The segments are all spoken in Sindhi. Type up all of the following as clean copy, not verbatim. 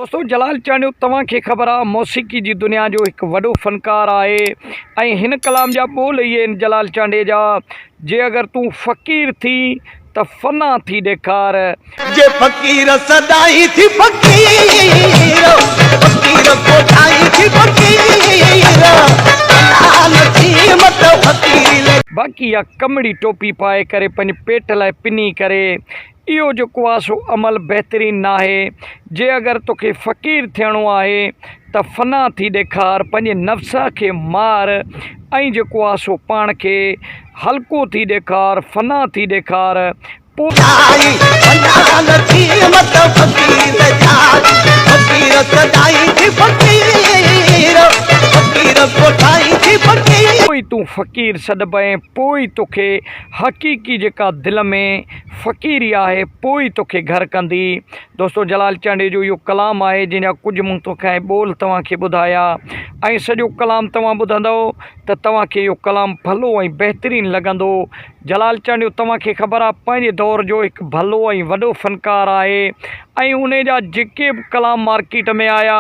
دوستو جلال چانڊيو توهان کي خبر آ موسيقي جي دنيا جو هڪ وڏو فنڪار آهي ۽ هن ڪلام جا ٻول اهي آهن جلال چانڊيي جا جي اگر تون فقير ٿي ته فنا ٿي ڏيکار. جي فقير سڏائين ٿي فقير فقير ڪوٺائين ٿي فقير فنا نه ٿي مت فقير. باقي اها ڪمڙي ٽوپي پائي ڪري پنهنجي پيٽ لاء پني ڪري اهو جيڪو آ سو عمل بهترين ناهي، جي اگر توکي فقير ٿيڻو آهي ته فنا ٿي ڏيکار، پنهنجي نفس کي مار ۽ جيڪو آ سو پاڻ کي هلڪو ٿي ڏيکار، فنا ٿي ڏيکار، پوء. جائي فنا نه ٿي مت فقير جائي فقير سڏائين ٿي فقير فقير ڪوٺائين ٿي فقير. پوء ئي تون فقير سڏبين، پوء ئي توکي حقيقي جيڪا دل ۾ فقيري آهي پوء ئي توکي گهر ڪندي. دوستو جلال چانڊيي جو اهو ڪلام آهي جنهن جا ڪجهه مون توکي ۽ ٻول توهان کي ٻڌايا ۽ سڄو ڪلام توهان ٻڌندؤ ته توهان کي اهو ڪلام ڀلو ۽ بهترين لڳندو. جلال چانڊيو توهان کي خبر آهي پنهنجي دور جو هڪ ڀلو ۽ وڏو فنڪار آهي ۽ انهي جا جيڪي به ڪلام مارڪيٽ ۾ آيا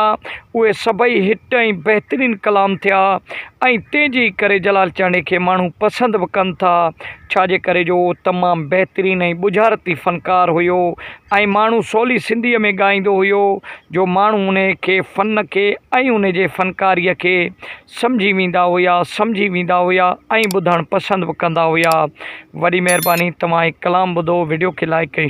اهي سڀئي هٽ ۽ بهترين ڪلام ٿيا ۽ تنهن جي ڪري جلال چانڊيي کي ماڻهو پسند به ڪن ٿا. ڇا جي ڪري جو هو تمام بهترين ۽ ڳجهارتي فنڪار هيو ۽ ماڻهو سولي سنڌيء ۾ ڳائيندو هيو جو ماڻهو انهي کي فن کي ۽ انهي جي فنڪاريء کي سمجهي ويندا هيا سمجهي ويندا هيا ۽ ٻڌڻ پسند به ڪندا هيا وڏي مهرباني توهان هي ڪلام ٻڌو وڊيو کي لائيڪ ۽.